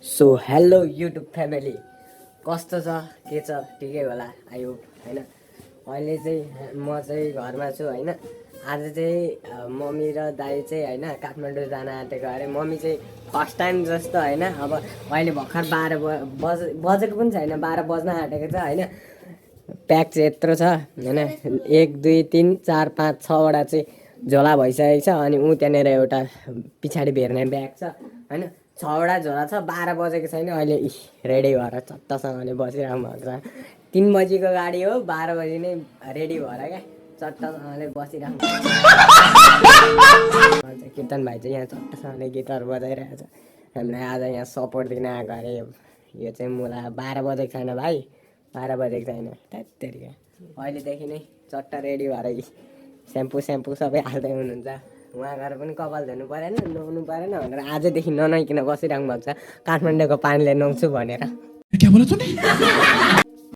So hello YouTube family कस्तो छ के छ ठिकै होला आई होप होइन। अहिले चाहिँ म चाहिँ घरमा छु होइन। आज चाहिँ मम्मी र दाइ चाहिँ होइन काठमाडौँ जान आँटेको अरे। मम्मी चाहिँ फर्स्ट टाइम जस्तो होइन। अब अहिले भर्खर 12 बजेको पनि छैन, 12 बज्न आँटेको छ होइन। प्याक चाहिँ यत्रो छ होइन, 1 2 3 4 5 6वटा चाहिँ झोला भइसकेको छ। अनि ऊ त्यहाँनिर एउटा पछाडि भेर्ने ब्याग छ होइन। 6वटा झोला छ, 12 बजेको छैन अहिले। रेडी भएर चट्टसँगले बसिरहनु भएको छ। 3 बजीको गाडी हो, 12 बजी नै रेडी भएर क्या चट्टसँगले बसिरहनु कीर्तन भाइ चाहिँ यहाँ चट्टसँगले गिटार बजाइरहेको छ। हामीलाई आज यहाँ सपोर्ट दिन आएको अरे। यो चाहिँ मुला 12 बजेको छैन भाइ, 12 बजेको छैन त्यतिखेर। अहिलेदेखि नै चट्टा रेडी भएर स्याम्पू सबै हाल्दै हुनुहुन्छ। उहाँ गएर पनि कपाल धुनु परेन, नुहाउनु परेन भनेर आजदेखि ननुहाइकन बसिरहनु भएको छ, काठमाडौँको पानीले नुहाउँछु भनेर।